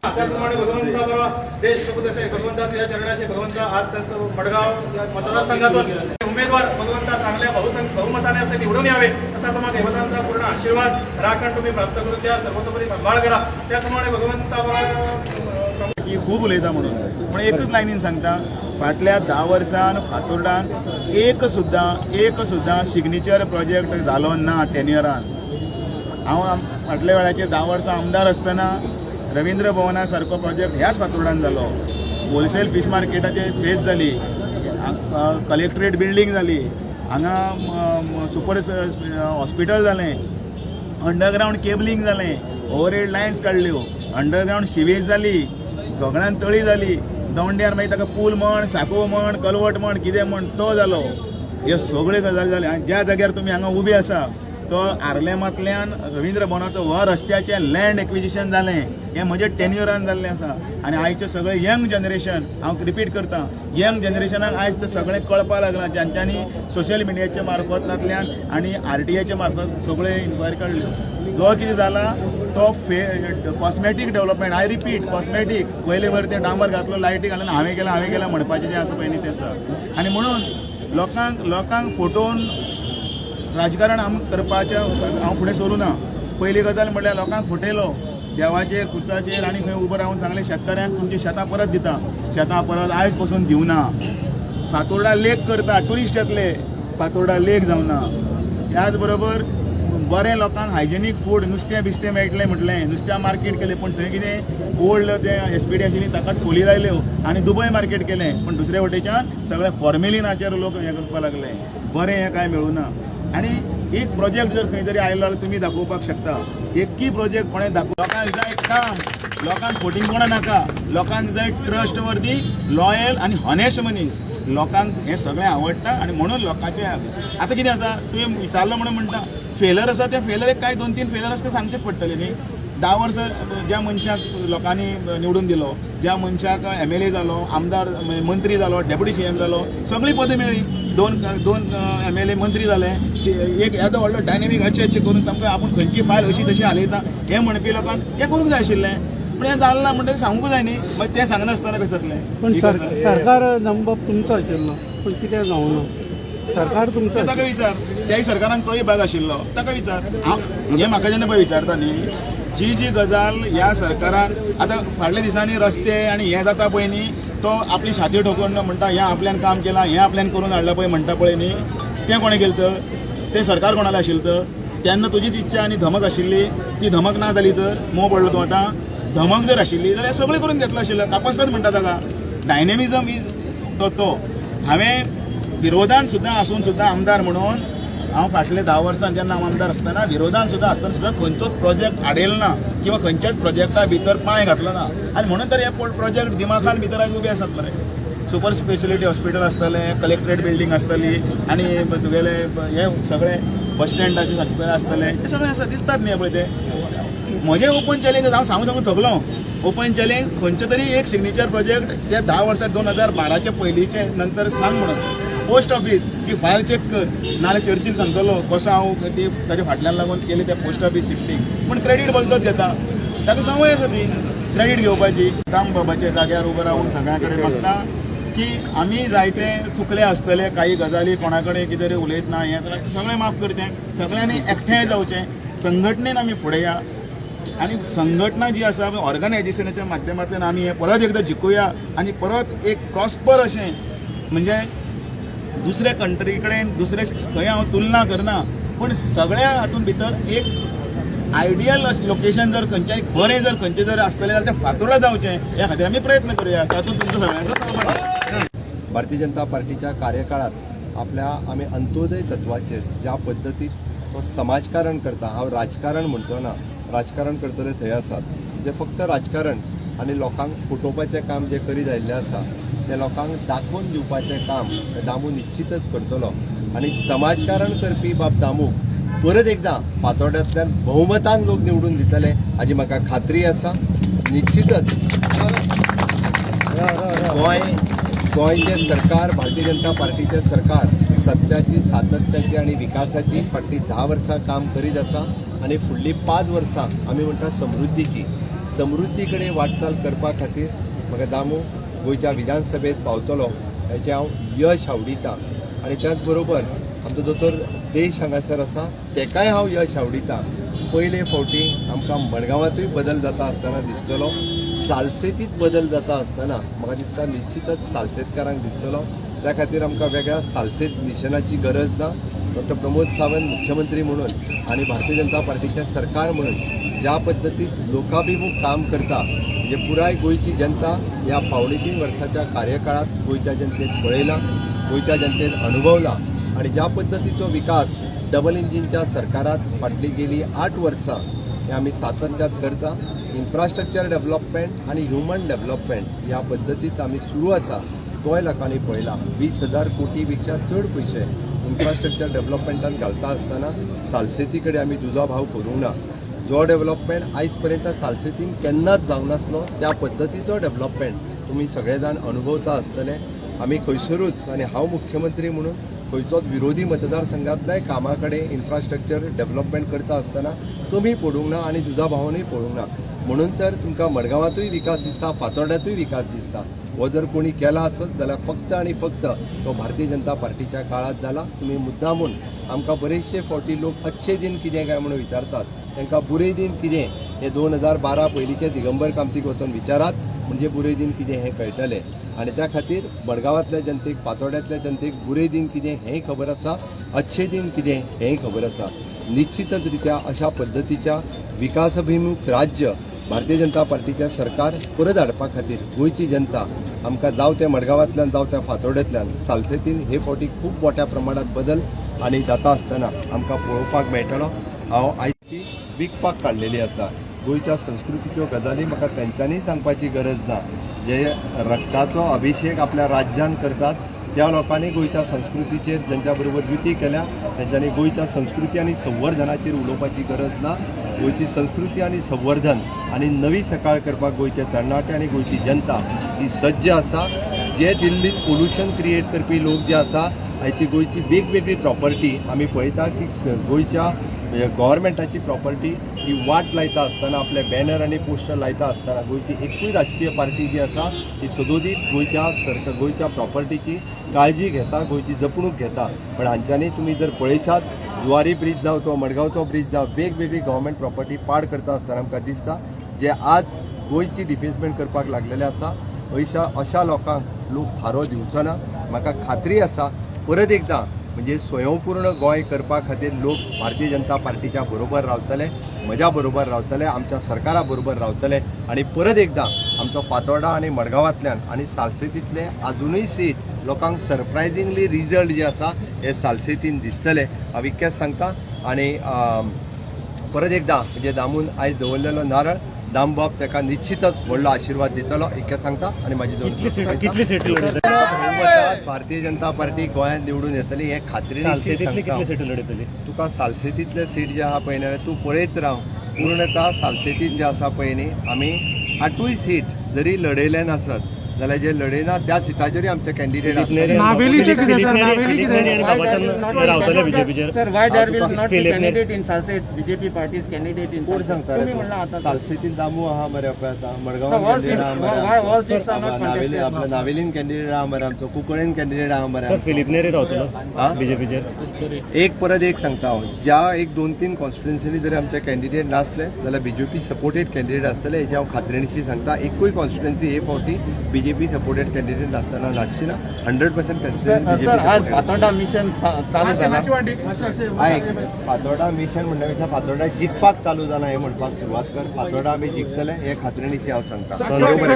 त्याचप्रमाणे भगवंता देश भगवंताच्या या चरणाशी भगवंता आज त्यांचं मडगाव या मतदारसंघातून उमेदवार भगवंता चांगल्या बहुमताने असे निवडून यावे असा तुम्हाला देवतांचा पूर्ण आशीर्वाद राखण तुम्ही प्राप्त करून द्या, सर्वतोपरी सांभाळ करा. त्याचप्रमाणे भगवंता की खूब उलयता म्हणून, पूण एकच लायनीन सांगता, फाटल्या 10 वर्सान फातोर्डान एक सुद्दां सिग्नेचर प्रोजेक्ट जालो ना टेन्युअरान. हांव फाटल्या वेळाचेर 10 वर्सां आमदार आसतना रवींद्र भवना सारको प्रोजेक्ट ह्याच फातोर्डान जालो. होलसेल फीश मार्केटाचे फेज जाली, कलेक्ट्रेट बिल्डींग जाली, हांगा सुपर हॉस्पिटल जालें, अंडरग्रावंड केबलिंग जालें, ओवरहेड लायन्स काडल्यो, अंडरग्रावंड सिवेज जाली, गगणान तळी जाली, दवंड्यार मागीर ताका पूल म्हण, साको म्हण, कलवट म्हण, कितें म्हण तो जालो. ह्यो सगळ्यो गजाली जाल्यो आनी ज्या जाग्यार तुमी हांगा उबे आसा तो आर्लेमांतल्यान रवींद्र भवनाचो हो रस्त्याचें लँड एक्विजिशन जालें. हें म्हजें टेन्युअरान जाल्लें आसा. आनी आयचें सगळें यंग जनरेशन, हांव रिपीट करता, यंग जनरेशनाक आयज तें सगळें कळपाक लागलां, ज्यांच्यांनी सोशल मिडियाच्या मार्फतांतल्यान आनी आरटीआयच्या मार्फत सगळे इन्क्वायरी काडल्यो. जो कितें जाला तो फे cosmetic development, I repeat, cosmetic. वयले वयर तें डांबर घातलो, लायटी घालून हांवें केलां, हांवें केलां म्हणपाचें जें आसा पळय न्ही तें आसा. आनी म्हणून लोकांक फटोवन राजकारण आमी करपाचें हांव फुडें सरूं ना. पयली गजाल म्हणल्यार लोकांक फटयलो देवाचेर, खुर्साचेर आनी खंय उबो रावन सांगलें शेतकाऱ्यांक तुमची शेतां परत दिता. शेतां परत आयज पसून दिवना. फातोर्डा लेक करता, ट्युरिस्ट येतले, फातोर्डा लेक जावना. त्याच बरोबर बरें लोकांक हायजेनीक फूड, नुस्तें बिस्तें मेळटलें म्हटलें, नुस्त्या मार्केट केलें, पूण थंय कितें ओल्ड तें एसपीडी आशिल्ली ताकाच फोली लायल्यो आनी दुबय मार्केट केलें. पूण दुसरे वटेच्यान सगळे फॉर्मेलिनाचेर लोक हें करपाक लागले. बरें हें कांय मेळूना. आनी एक प्रोजेक्ट जर खंय तरी आयलो जाल्यार तुमी दाखोवपाक शकता. एकूय प्रोजेक्ट कोणें दाखोव. लोकांक जाय काम, लोकांक फटींगपणां नाका. लोकांक जाय ट्रस्ट वर्दी, लॉयल आनी हॉनेस्ट मनीस. लोकांक हें सगळें आवडटा आनी म्हणून लोकांचें. आतां कितें आसा, तुवें विचारलो म्हणून म्हणटा, फेलर आसा तें फेलर एक कांय 2-3 फेलर आसा तें सांगचेच पडटलें न्ही. 10 वर्सां ज्या मनशाक लोकांनी निवडून दिलो, ज्या मनशाक एमएलए जालो, आमदार, मंत्री जालो, डेप्युटी सीएम जालो, सगळीं पदां मेळ्ळी, दोन दोन एमएलए, मंत्री जाले, एक येदो व्हडलो डायनेमीक अशें अशें करून सामको आपूण खंयची फायल अशी तशी हालयता हें म्हणपी लोकांक हें करूंक जाय आशिल्लें. पूण हें जालें ना म्हणटकीर सांगूंक जाय न्ही. मागीर तें सांगनासतना कशें जातलें? पण ही गजाल. सरकार दामूबाब तुमचो आशिल्लो, पूण कितें जावना सरकार तुमचो. ताका विचार, त्याय सरकारान तोय भाग आशिल्लो, ताका विचार. हांव हें म्हाका जेन्ना पळय विचारता न्ही, जी जी गजाल ह्या सरकारान आतां फाटल्या दिसांनी रस्ते आनी हें जाता पळय न्ही, तो आपली छाती ठोकून म्हणटा हें आपल्यान काम केलां, हें आपल्यान करून हाडलां पळय म्हणटा पळय न्ही, तें कोणें केलें तर? तें सरकार कोणालें आशिल्लें तर? तेन्ना तुजीच इच्छा आनी धमक आशिल्ली. ती धमक ना जाली तर मोव पडलो तूं. आतां धमक जर आशिल्ली जाल्यार सगळें करून घेतलो आशिल्लो. कापस्ताद म्हणटा ताका, डायनेमिजम is तो तो हांवें विरोधान सुद्दां आसून सुद्दां आमदार म्हणून हांव फाटले 10 वर्सां जेन्ना हांव आमदार आसतना, विरोधान सुद्दां आसतना सुद्दां खंयचोच प्रोजेक्ट आडयलो ना किंवा खंयच्याच प्रोजेक्टा भितर पांय घातलो ना. आनी म्हणून तर हे प्रोजेक्ट दिमाखान भितर आयज उबे आसात मरे. सुपर स्पेशलिटी हॉस्पिटल आसतलें, कलेक्ट्रेट बिल्डींग आसतली आनी तुगेले हे सगळे बस स्टँडाचे सगळे आसतले, ते सगळे आसा, दिसतात न्ही पळय ते. म्हजें ओपन चॅलेंज, हांव सांगू सांगून थकलो. ओपन चॅलेंज, खंयचो तरी एक सिग्नेचर प्रोजेक्ट त्या 10 वर्सां 2012चे पयलींचे नंतर सांग म्हणून. पोस्ट ऑफीस ही फायल चॅक कर, नाल्यार चर्चील सांगतलो कसो हांव ती ताच्या फाटल्यान लागून केली ते पोस्ट ऑफीस शिफ्टींग. पूण क्रेडीट भलतोच घेता, ताका संवय आसा ती क्रेडीट घेवपाची. दामबाबाच्या जाग्यार उबो रावन सगळ्यां कडेन मागता की आमी जायते चुकले आसतले, काही गजाली कोणा कडेन कितें तरी उलयतना हें जाल्यार सगळें माफ करचें. सगळ्यांनी एकठांय जावचें, संघटनेन आमी फुडें या आनी संघटना जी आसा ऑर्गनायजेशनाच्या माध्यमांतल्यान आमी हें परत एकदां जिखुया आनी परत एक प्रॉस्पर अशें, म्हणजे दुसऱ्या कंट्री कडेन दुसरे खंय हांव तुलना करना, पूण सगळ्या हातूंत भितर एक आयडियल लोकेशन जर खंयच्याय बरें जर खंयचें जर आसतलें जाल्यार तें फातोर्डा जावचें, ह्या खातीर आमी प्रयत्न करुया. तातूंत तुमचो सगळ्यांचो सहभाग. भारतीय जनता पार्टीच्या कार्यकाळात आपल्या आमी अंत्योदय तत्वाचेर ज्या पद्दतीत तो समाजकारण करता, हांव राजकारण म्हणचो ना, राजकारण करतले थंय आसात जे फक्त राजकारण आनी लोकांक फटोवपाचें काम जे करीत आयिल्लें आसा, तें लोकांक दाखोवन दिवपाचें काम दामू निश्चितच करतलो. आनी समाजकारण करपी बाब दामूक परत एकदां फातोड्यांतल्यान बहुमतान लोक निवडून दितले हाजी म्हाका खात्री आसा. निश्चितच गोंयचें सरकार, भारतीय जनता पार्टीचें सरकार सत्याची, सातत्याची आनी विकासाची फाटलीं 10 वर्सां काम करीत आसा आनी फुडलीं 5 वर्सां आमी म्हणटा समृद्धीची. समृद्धी कडेन वाटचाल करपा खातीर म्हाका दामू गोंयच्या विधानसभेत पावतलो हेचें हांव यश आवडिता. आनी त्याच बरोबर आमचो दोतोर देश हांगासर आसा तेकाय हांव यश आवडिता. पयले फावटी आमकां मडगांवांतूय बदल जाता आसतना दिसतलो, सालसेतीत बदल जाता आसतना म्हाका दिसता निश्चितच सालसेतकारांक दिसतलो. त्या खातीर आमकां वेगळ्या सालसेत मिशनाची गरज ना. डॉक्टर प्रमोद सावंत मुख्यमंत्री म्हणून आनी भारतीय जनता पार्टीचें सरकार म्हणून ज्या पद्दतीन लोकाभिमुख काम करता, म्हणजे पुराय गोंयची जनता ह्या 2.75 वर्साच्या कार्यकाळात गोंयच्या जनतेन पळयला, गोंयच्या जनतेन अनुभवला आनी ज्या पद्दतीचो विकास डबल इंजिनच्या सरकारात फाटली गेली 8 वर्सां हे आमी सातत्यात करता. इन्फ्रास्ट्रक्चर डेव्हलपमेंट आनी ह्युमन डेव्हलपमेंट ह्या पद्दतीत आमी सुरू आसा तोय लोकांनी पळयला. 20,000 कोटी पेक्षा चड पयशे इन्फ्रास्ट्रक्चर डेव्हलपमेंटान घालता आसतना सालसेती कडेन आमी दुजाभाव करूंक ना. जो डेव्हलपमेंट आयज पर्यंत सालसेतीन केन्नाच जावंक नासलो त्या पद्दतीचो डेव्हलपमेंट तुमी सगळे जाण अनुभवता आसतले. आमी खंयसरूच आनी हांव मुख्यमंत्री म्हणून खंयचोच विरोधी मतदारसंघातल्याय कामा कडेन इन्फ्रास्ट्रक्चर डेव्हलपमेंट करता आसतना कमी पडूंक ना आनी दुजाभावानूय पडूंक ना. म्हणून तर तुमकां मडगांवांतूय विकास दिसता, फातोर्ड्यांतूय विकास दिसता. हो जर कोणी केला आसत जाल्यार फक्त आनी फक्त तो भारतीय जनता पार्टीच्या काळांत जाला. तुमी मुद्दामून आमकां बरेचशे फावटी लोक अच्छे दिन कितें काय म्हणून विचारतात, तांकां बुरे दिन कितें हें 2012 पयलींचे दिगंबर कामतीक वचून विचारात, म्हणजे बुरे दिन कितें हें कळटलें. आनी त्या खातीर मडगांवांतल्या जनतेक, फातोर्ड्यांतल्या जनतेक बुरे दिन कितें हेंय खबर आसा, अच्छे दिन कितें हेंय खबर आसा. निश्चितच रित्या अशा पद्दतीच्या विकासाभिमुख राज्य भारतीय जनता पार्टीचें सरकार परत हाडपा खातीर गोंयची जनता आमकां जावं तें मडगांवांतल्यान जावं त्या फातोर्ड्यांतल्यान सालसेतीन हे फावटी खूब मोठ्या प्रमाणात बदल आनी जाता आसतना आमकां पळोवपाक मेळटलो. हांव आयज ती विकपाक काडलेली आसा. गोंयच्या संस्कृतीच्यो गजाली म्हाका तेंच्यांनी सांगपाची गरज ना. जे रक्ताचो अभिशेक आपल्या राज्यान करतात त्या लोकांनी गोंयच्या संस्कृतीचेर जेंच्या बरोबर युती केल्या तेंच्यांनी गोंयच्या संस्कृती आनी संवर्धनाचेर उलोवपाची गरज ना. गोंयची संस्कृती आनी संवर्धन आनी नवी सकाळ करपाक गोंयचे तरणाटे आनी गोंयची जनता ही सज्ज आसा. जे दिल्लीत पोल्युशन क्रिएट करपी लोक जे आसा, आयची गोंयची वेगवेगळी प्रॉपर्टी आमी पळयता की गोंयच्या गव्हर्मेंटाची प्रॉपर्टी ही वाट लायता आसतना, आपले बॅनर आनी पोस्टर लायता आसतना गोंयची एकूय राजकीय पार्टी जी आसा ती सदोदीत गोंयच्या सरकार गोंयच्या प्रॉपर्टीची काळजी घेता, गोंयची जपणूक घेता. पण हांच्यांनी तुमी जर पळयशात, जुवारी ब्रीज जावं तो मडगांवचो ब्रीज जावं, वेगवेगळी गव्हर्मेंट प्रॉपर्टी पाड करता आसतना आमकां दिसता. जे आज गोंयची डिफेसमेंट करपाक लागलेले आसा अशा लोकांक लोक थारो दिवचो ना. म्हाका खात्री आसा परत एकदां म्हणजे स्वयंपूर्ण गोंय करपा खातीर लोक भारतीय जनता पार्टीच्या बरोबर रावतले, म्हज्या बरोबर रावतले, आमच्या सरकारा बरोबर रावतले आनी परत एकदां आमचो फातोर्डा आनी मडगांवांतल्यान आनी सालसेतींतले आजुनूय सीट लोकांक सरप्रायजिंगली रिजल्ट जे आसा हे सालसेतीन दिसतले. हांव इतकेंच सांगता. आनी परत एकदां म्हणजे दामून आयज दवरलेलो नारळ दामबाब ताका निश्चितच व्हडलो आशिर्वाद दितलो इतकें सांगता आनी म्हाजी दोन कितली सीट लढयतली? भारतीय जनता पार्टी गोंयांत निवडून येतली हें खात्रीनिशी सालसेतीतली सांगता. कितली सीट लढयतली? तुका सालसेतीतले सीट जे आहा पळय न्ही, तूं पळयत राव. पूर्णतः सालसेतीत जे आसा पळय न्ही, आमी 8 सीट जरी लढयले नासत जाल्यार जे लढयना त्या सिटाचेरूय आमचे कॅन्डिडेट आसतले. नावेलीचें कितें सर? नावेली कितें? रावतले बीजेपीचेर? Sir, why there will not be Philip candidate in Salcete, BJP party's candidate in कोण Salcete? सांगता तुम्ही म्हणला आता सालसेतीन दामू आहा मरे पळय आतां, मडगांवान No, all candidate seats- आहा मरे why all seats are आमचो. not Navelim contested? आपल्या नावेलीन कॅन्डिडेट आहा मरे आमचो, कुंकळेन कॅन्डिडेट आहा मरे सर आमचो. फिलीप नेरी रावतलो हा? बीजेपीचेर? एक परत एक सांगता हांव, ज्या 1-2-3 कॉन्स्टिट्युन्सीनी जरी आमचे कॅन्डिडेट नासले जाल्यार बीजेपी सपोर्टेड कॅन्डिडेट आसतले हेजें हांव खात्रेनिशी सांगता. एकूय कॉन्स्टिट्युन्सी हे फावटी बीजेपी सपोर्टेड कॅन्डिडेट नासतना नासची ना. 100% कॉन्स्टिट्युन्सी सर, आज बीजेपी. फातोर्डा मिशन चालू जाला. आयक, फातोर्डा मिशन म्हणल्या पेक्षा फातोर्डा जिखपाक चालू जाला हें म्हणपाक सुरवात कर. फातोर्डा आमी जिखतले हे खात्रेनिशी हांव सांगता. देव बरें.